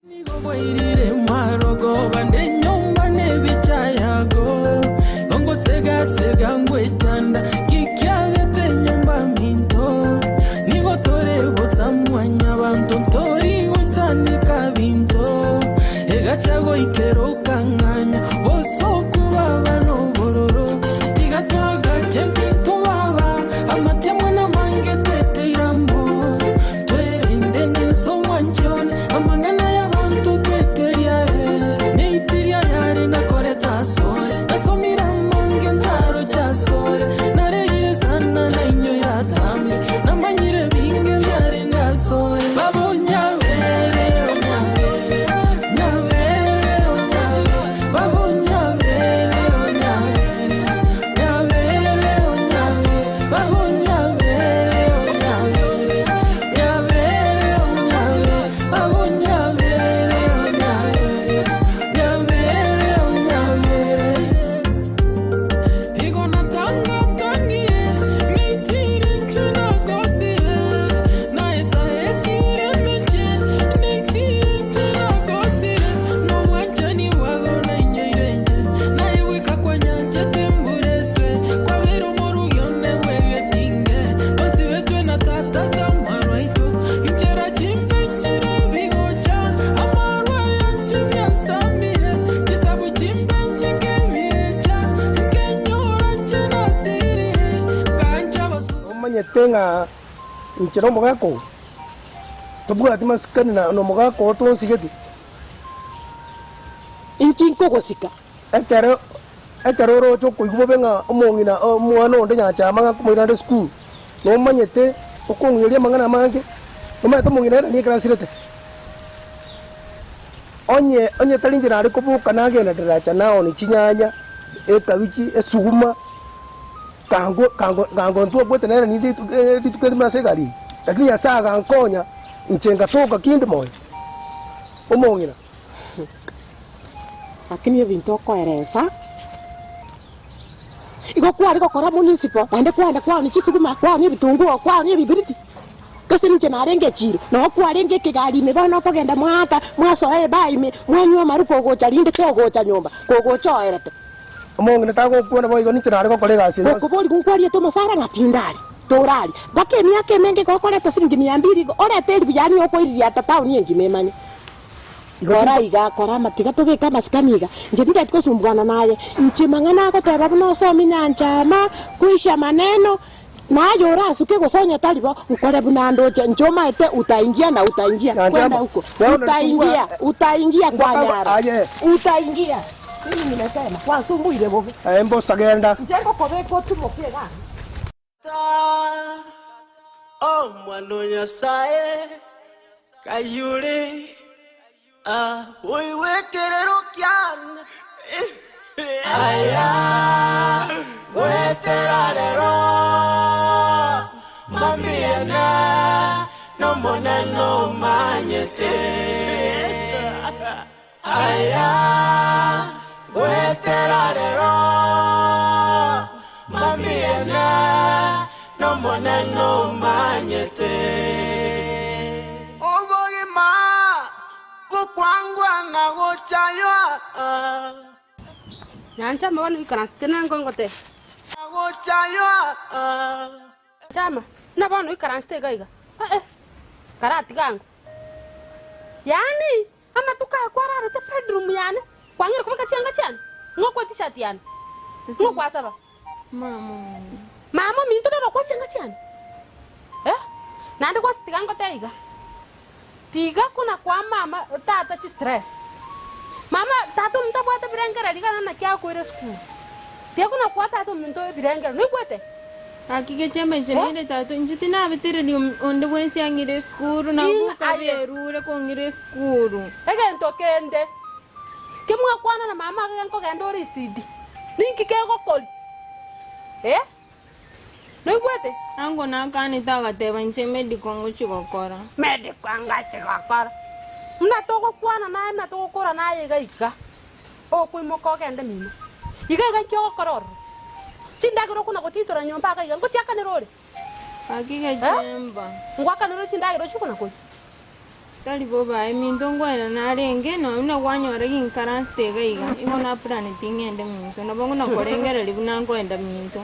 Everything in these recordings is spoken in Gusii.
Nigo bwairire marogoba nenyomba nebicha yago, Ongosega-sega ngwechanda, ki kiabete enyomba minto? Nigo tore bosa mwanyabanto, ntori goisanika binto, Egacha goikera okang'anya, bosoku baba nobororo. Tiga twagache ebinto baba, amatemwa namange tweteire amo. Twerende nense omwanchi one, amang'ana y'abanto tweteria are, Neitiria yare nakorete asore, nasomire amange ntaroche asore, Nareire sana nainyo yatamire, namanyire binge biarenge asore. Baba onyabere, onyabere, nyabere, onyabere, Baba onyabere, onyabere, nyabere, onyabere, Baba onyabere, onyabere. Tosibetwe na tata ase amarwa aito, inchera chimbe nchire bigocha, amarwa ayanche biansamire, chisabu chimbe nchingebirecha, nkenyora nche nasirire, nkancha abasubati. Nomanyete ng'a inche nomogaka oo, tobwati masikani na nomogaka oo tonsigeti. Inki nkogosika? Ekero ekero oroche okoigwa bobe ng'a omong'ina omwana onde Nyanchama ng'a nkomoirande esukuru, nomanyete okong'uyeria amang'ana amange, nomanyete omong'ina ere nigo ekero asirete. Onye onye tari inche nare koboka nagenda daraja naonia chinyanya, ekabichi, esuguma, kango kango kango ntwakwete nere ninde rituko rituko erimo ase egari eye, lakini Nyasaye agankonya, inche ngatoka kinde moyo, omong'ina. Lakini ebinto okoeresa, igo kware gokora municipal, naende kwaenda kwaonia chisukuma, kwaonia ebitunguo, kwaonia ebibiriti, gose ninche narenge echiro, noo kwarenge ekegari ime bono okogenda mwaaka, mwasoa ebaa ime, mwanywa amarwa kogocha rinde kogocha nyomba, kogocha oerete. Omong'ina tagokwana boigo, ninche nare gokora egasi eye yonsi. Gokoborigwa nkwariete omosara ng'a tindari, torari, mpaka emiaka emenge igo okoreta siringi mia mbiri igo, orete eribu yaani okoiririata town engima emanye. Kora iga, kora ama, tiga tobeke amasikani iga. Inche tindeti gosumbwana naye. Inche mang'ana agoteba buna osomi nyancha ama, kuisha maneno, naye orasuke gose onye tari bo, nkore buna ndoche. Inche omaete utaingia na utaingia. Nyancha Kwenda ama, huko. bono Utaingia, risumbua, utaingia kwa mpaka nyara. aye. Utaingia. Mimi nimesema, kwansumbuire bobe. Aye mbosa genda. Inche ngokobeka otimoke iga. Omwana o Nyasae, kayure, ah, oigwe ekerero kiane. Aya, goetera rero, mamiene, n'Omonene omanyete. Aya, goetera rero, mamiene, n'Omonene omanyete. Obogima bokwangwa na gochaywa. Nyanchama bono oikaransete nengo ngote. Na gochaywa. Chama, buna bono oikaransete iga iga, eh, karatiga ango. Yaani Amatuko aya kwararete bedroom yane, kwang'ire kobeka chianga chiane? Ng'o okwa t-shirt yane? Ng'o okwasaba? Mama ominto nere okwa chianga chiane? Eh? Naende gwasi tiga ngotebie iga, tiga kona koa mama tata chistress. Mama tata ominto abwate ebirengererio iga naki akoira esukuru. Tiga kona koa tata ominto ebirengererio, noigwete? Gaki gechemba inche nere tata, inche tinabetereria onde bwensi ang'ire esukuru, na Ing'a boka aye. berure kong'ira esukuru. Egento kende kimwakwana na mama iga nkogenda ore isidi, ninki kegokori? Eh? Noigwete? Ango nakanete agateba inche medical ngochi gokora. Medical ngochi gokora. Buna togokwana naye buna togokora naye iga iga. Okoimoka ogende mino. Iga iga inki ogokora ororo? Chindagera okona gotitora nyomba iga iga, ngochiakanera ore? Gaki gechemba. Ngoakanera ore chindagera ochia okona koria? Tari bobe aye minto nkwana narenge, nonya buna kwanyora ginkaransete iga iga, igo napuraneti ng'ende minto, nabo nguna korengereria buna nkoenda minto,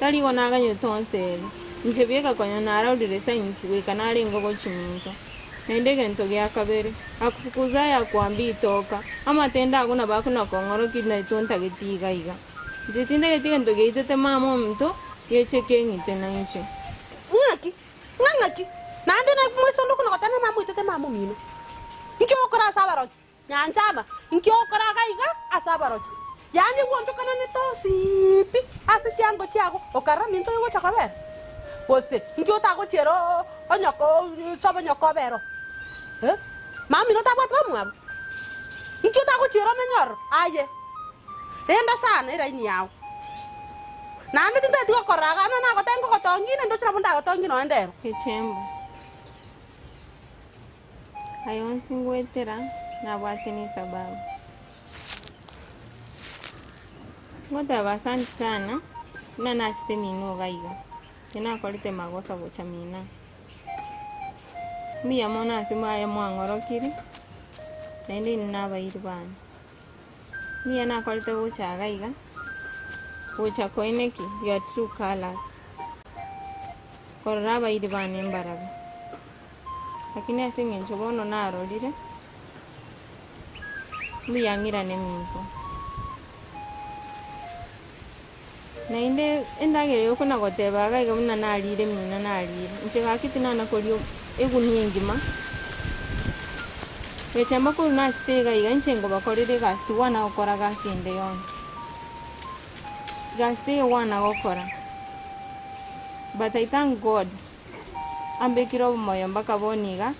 tari igo naganyete onseri. Inche bieka konya naraurire signs goika narenge gochia minto. Naende egento gia kabere, akufukuzaye akwambie itoka, amatendo ago nabo akona kong'orokia naintwe ntageti iga iga. Inche tintageti egento giaitete mama ominto, geche keng'ite nainche. Ng'aki? Ng'a ng'aki? Naende moisonde okona goteba ng'a namoitete mama omino. Inki ogokora ase abarogi? Nyanchama, inki ogokora iga iga ase abarogi? Yaani gwochokananete onsi pi ase chiango chiago, okarora minto oyo ogocha kobera? Gose inki otagochiera onyoko sobo nyoko obere oo? Eh? Mama omino tabwati bamwabo? Inki otagochiera omenye ororo? Aye, renda sana eraini yao. Naende tintageti gokorora iga, ng'a nagotebia ngogotongia inde ndoche nabo ndagotongie nonya ndero. Echembo. Aye onsi ngoetera nabwate nesababu. Ngoteba asanti sana buna nachete mino iga iga, tinakorete magosa gocha mino aa. Mbuya mono ase aye mwang'orokirie, naende inwe nabairi bane. Mbuya nakorete gocha iga iga, gocha koineki your true colours, korora abairi bane mbarabwo. Lakini ase eng'encho bono narorire, mbuya ng'irane minto. Naende endagera eye okona goteba iga iga buna narire mino narire, inche gaki tinana koria egunia engima, gocha mpaka korwa nachete iga iga inche nkobakorera egasi tigwana gokora gasi ende yonsi, gasi teiyo gwana gokora, but I thank God. Ambekire obomoyo mpaka bono iga,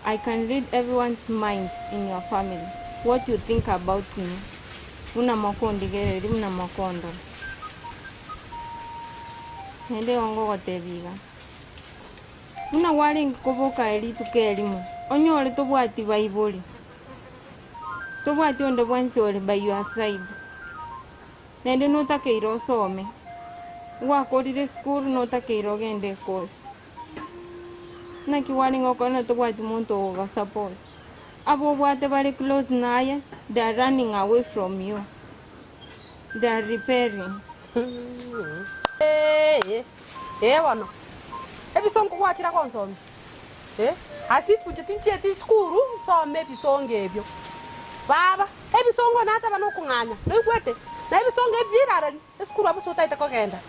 I can read everyone's mind in your family, what you think about me, buna mokondigereria buna mokondora. Naende igo ngogotebia iga, buna kwarenge koboka rituko erimo, onyore tobwati baibori, tobwati onde bwensi ore by your side. Naende notakeire osome, gwakorire esukuru notakeire ogende ekosi. Naki kwarenge gokora na tobwati monto ogogosupport? Aba obwate bare close naye, they are running away from you, they are repairing. Ee bono, ebisongo gwachire gonsomia, eh, as if inche tinchieti esukuru nsome ebisongo ebio. Baba, ebisongo nateba nokong'anya, noigwete? Na ebisongo ebi birarari, esukuru abwo ase otaete kogenda.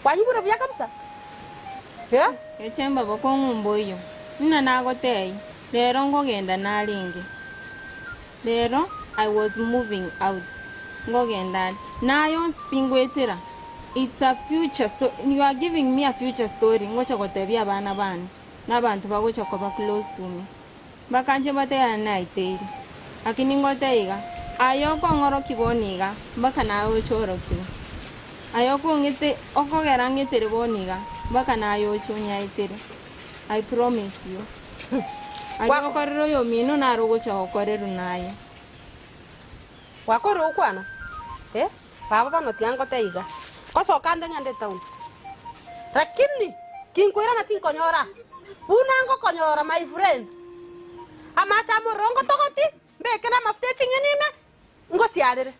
Kwanyigure buya kabisa? Eh? Echemba bokong'u mboiyo, buna nagotebia, rero nkogenda narenge. Rero I was moving out, nkogenda are. Naye onsi pi ngoetera, it's a future sto you are giving me a future story ngocha gotebia abana bane, na abanto bagocha koba close to me. Bakanche mbatebia naiteire, lakini ngotebia iga, aye okong'orokia bono iga, mpaka naye oche orokigwe. Aye okong'ete okogera ng'etere bono iga, mpaka naye oche onyaetere. I promise you. Aria okorera oyomino naro ogocha gokorerwa naye. Gwakorire gokwana? Eh, baba bono tiga ngotebie iga, ngosoka nde ng'ende etown. Lakini kinkoirana tinkonyora buna ngokonyora my friend. Amache amorero ngotogoti, mbeke namafuta e ching'eni ime, ngosiarere.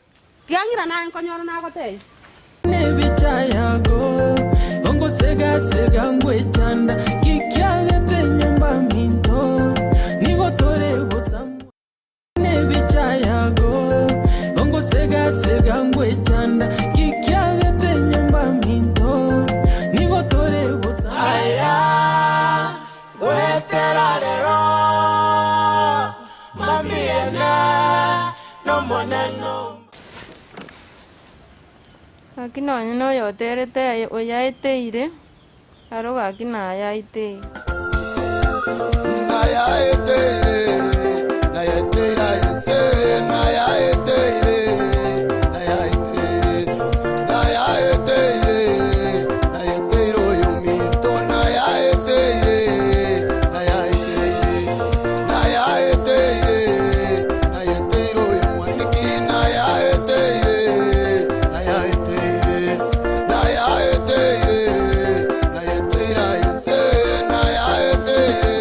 Tiga ng'ira naye nkonyora nagotebia. Nebicha yago ongosegasega ngwechanda kikiagete nyomba minto nigo tore bosa Nebicha yago ongosegasega ngwechanda kikiagete nyomba minto nigo tore bosa. Aya gwetera rero mami ene nomoneno. Gaki nonya noyoterete oyaeteire, aro gaki nayaeteire. Nayaeteire, nayaeteire aye nse, nayaeteire, nayaeteire, nayaeteire, nayaeteire oyominto, nayaeteire, nayaeteire, nayaeteire, nayaeteire oyomwaniki, nayaeteire, nayaeteire, nayaeteire, nayaeteire aye nse, nayaeteire.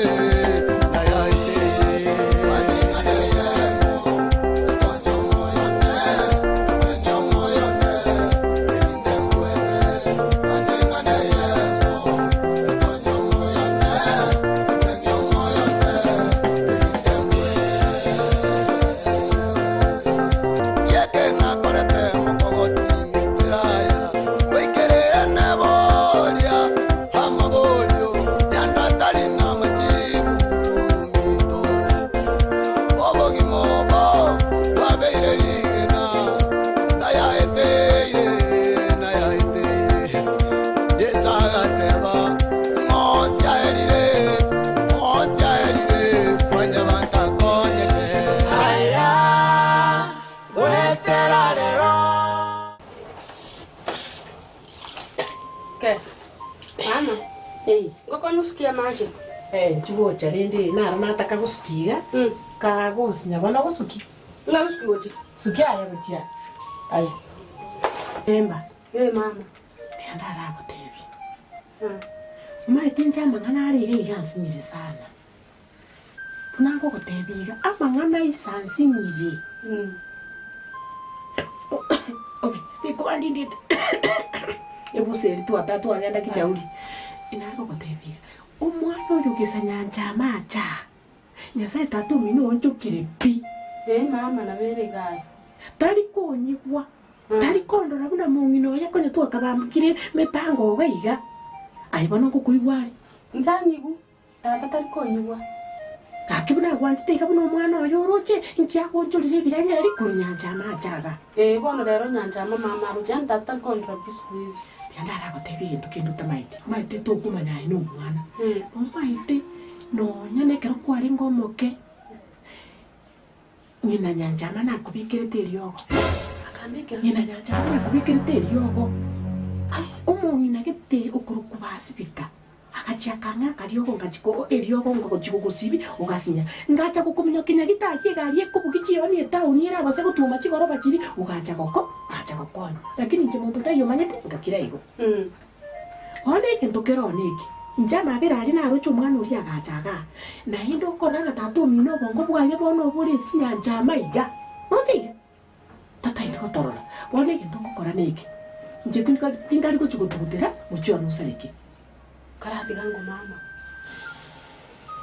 Mama, Ei. ngokonya osukie amache? Eh, inchuo gocha rende naro nataka gosukia iga, kagonsinya bono gosukia. Ng'a gosukia gochia? Sukia aye gochia aye. Emba. Eh mama. Tiga ndaragotebie. Omanyete inche amang'ana are iga iga ansinyire sana. Buna ngogotebia iga, amang'ana aise ansinyire. Obe, rikuba ndindete ebusa eria twataka twagenda kijauri. Nare gogotebia iga, omwana oyo gesa nyancha amache aa, Nyasaye tata omino oonchokire pi. Ee mama, nabere iga aye. Tari konyigwa, tari kondora buna mong'ina oye konya twakabambokire emepango iga iga. Aye bono ngokoigwa are. Inse ang'igwe, Tata tari konyigwa. Gaki buna agwanchete iga buna omwana oye oroche, inki agonchorire ebiranyereri korwa nyancha amache aga? Ee, bono rero nyancha ama mama aroche, yaani tata tari kondora pi siku hizi. Tiga ndaragotebie egento kende otamaeti, omanyete tokomanya aye nomwana, omaete nonya nekero kwarenge omoke, ng'ina nyancha ama nakobekerete eriogo, Akambekera. ng'ina nyancha ama nakobekerete eriogo, omong'ina gete okorokwa basibika. Agachia akang'aa akariogo ngachia ko eriogo ngochia gogosibi ogasinya. Ngacha gokominyokia nyagitari egari ekobugia chioni etaoni ere abase gotwoma chigoroba chiria ogacha goko ngacha gokonya. Lakini inche monto taiyo omanyete ngakira igo. Bono egento kere one eke, inche amabera aria naroche omwana oria agacha igaa, naende okorora ng'a tata omino obongo bwaye bono obore ase nyancha amaiga. Noche iga? Tataeti gotorora. Bono egento ngokora neke, inche tinkari tinkari gochia gotugutera mochie one osareke. Karatiga ng'o mama?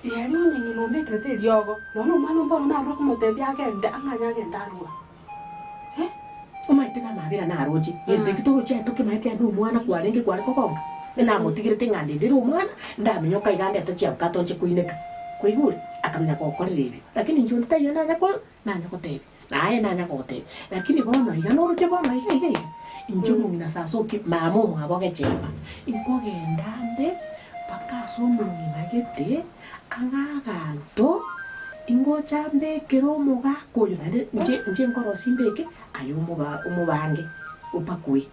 Riaria onye ng'ina ombekerete eriogo, nonya omwana oo bono narure komotebia agende, ang'anye agende arue. Eh? Omanyete namabera naroche, gento eki toroche aye tokemaete aye nomwana kwarenge kware kogonka, namotigerete ng'a ndendere omwana, ndaminyoka iga ndete chiabukato nche koineka. Kwaigure? Akamanya gokorera ebio. Lakini inche onde taiyo nanya ko nanya gotebia. Naye nanya gogotebia, lakini bono iga noroche bono iga iga iga, inche omong'ina sasa oki mama omwabo gechemba, inkogenda nde mpaka ase omong'ina gete, ang'e aganto, ingocha mbekere omogaka oyo naende inche inche nkorosia mbeke, aye omoba omobange opakwe.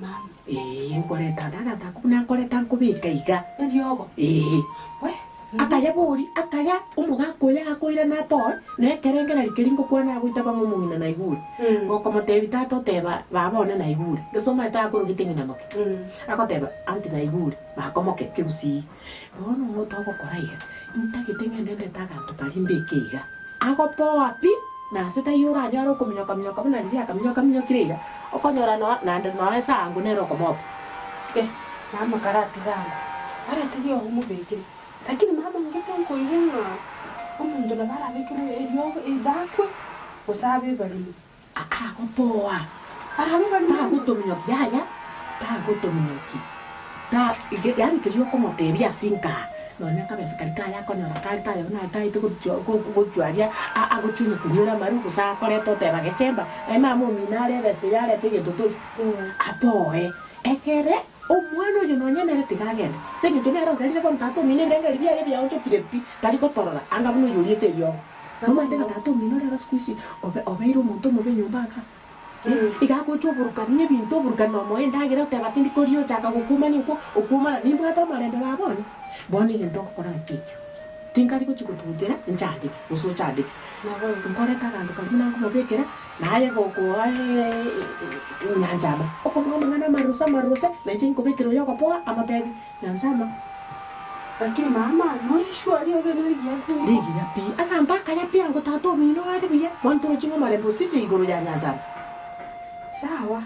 Mama. Ee, nkoreta ande aganto ako buna nkoreta nkobeka iga. Eriogo. Ee. We. Akaya bori, akaya, omogaka oyo akoirana apoe, na ekerengererio keria ngokwana agoitaba ng'a omong'ina naigure. Gokomotebia tata oteba baba one naigure. Gose omanyete akorogete ng'ina moke. Agoteba aunty naigure, bako moke kegusii. Bono ng'o togokora iga, ntagete ng'ende ndete aganto karia mbeke iga. Agopoa pi, na ase taiyo oranyore okominyoka-minyoka buna riria akaminyoka-minyokire iga, okonyora noa naende noa esangu nere okomopa. Eh, mama karatiga ango, aratigie omobekire. Lakini mama ngete nkoigwa ng'a omonto nabo arabekerwe eriogo either akwe gose abe ebarimo. Agopoa. Arabe ebarimo. Tagotominyokia yaya, tagotominyokia. Ta yaani keria okomotebia ase nkaa, nonya akabesa karia kaye akonyora kare taya buna aria taete gochia gochia aria agochia onye konywera amaru gose akoreta oteba gechemba, aye mama omino are ebesa eye arete egento tori, apoe. Ekere omwana oyo nonya nere tiga agende, ase eng'encho nere ogerire bono tata omino ebirengererio biaye biaonchokire pi, tari gotorora anga buna oyo oriete eriogo. Nomanyete ng'a tata omino rero siku hizi obe obeire omonto omobe nyomba igaa. Iga agocha oborokani ebinto oborokani na omoe endagera oteba tindi koria ochaka gokumania okwo okwomana nimbwate omorembe baba one. Bono egento ngokora naki ekio, tinkari gochia gotugutera nchandeke gose ochandeke. Nkoreta aganto karia buna nkomobekera naye gokoa nyanchama, okomoa amang'ana amarose amarose na inche nkobekera oyo ogopoa amotebi nyanchama. Lakini mama nore sure riogi erio rigiya pi? Rigiya pi. Aganto akaya pi ango tata omino are buya, bono toroche ng'a omorembe osirire igoro ya nyanchama. Sawa.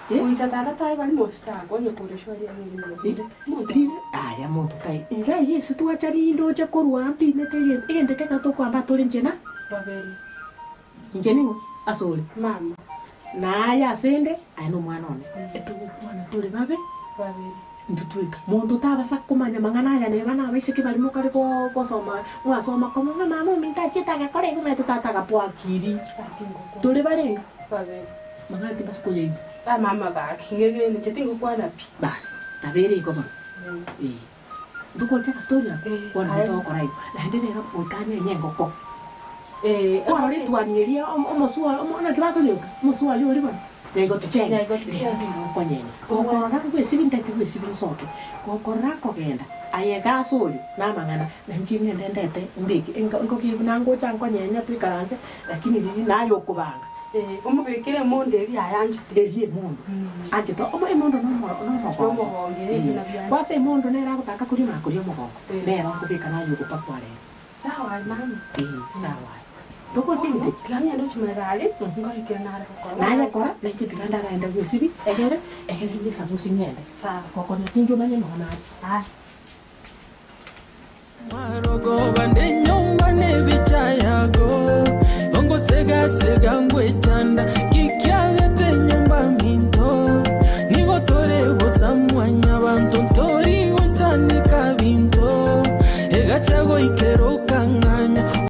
Eh? Goicha tata taye bari mositaka onye kore sure riogi erio rigiya pi. Monto. Rire aya monto tai. Iga eye ase twacha rinde oche korwa aa mpimete egento egento eke ekero tokoamba tore inche na. Babere. Inche ning'o asore? Mama. Na aye asende, aye nomwana one. Etogokwana tore babe. Babere. Intwe tweka. Monto tabasa komanya mang'ana aya neba nabaiseke baria mokare gosoma mwasoma komo ng'a mama ominto achiete agakora igo omanyete tata agapoa akiri. Gaki ngokwana. Tore barenge? Babere. Mang'ana timbasa koyaigwa. Ah mama gaki ng'egene inche tingokwana pi. Basi, nabo ere igo bono. Ee. Ntokoria agastori ako? Eh, Bono aye. nabo togokora igo. Naende rero goika anyenye engoko. Eh, Kwarora etuani eria omo- omoswa omo naki bakonyoka? Omoswa oye oria bono. Nyaigoti Nyaigoti Rero chenge. nigo okonyenya. Gokorora bwesibi ntaete bwesibi nsoke. Gokorora nkogenda, aye iga ase oyo namang'ana, na inche ng'ende ndete mbeke enga ngoki buna ngocha nkonyenya toikaranse, lakini riria naye okobanga. Eh, omobekere emondo eria aye anchete. Eria emondo anchete omo emondo nomo nomogongo. Nomogongo, eh, Eh, buna bianchete. kwase emondo nere agotaka koria na koria omogongo, Eh. nere okobeka naye ogopakwa rero. Sawa aye mama. Eh, sawa aye. Tokore Bono, gento eki. tiga ng'ende ochie magega aria, nkoikere nare gokora. Naye kora, nainche tiga ndaraende gwesibi, egere, egere nyesabusie ng'ende. Sawa. Gokonya tinche omanye nonya nache. Aya. Marogoba nde.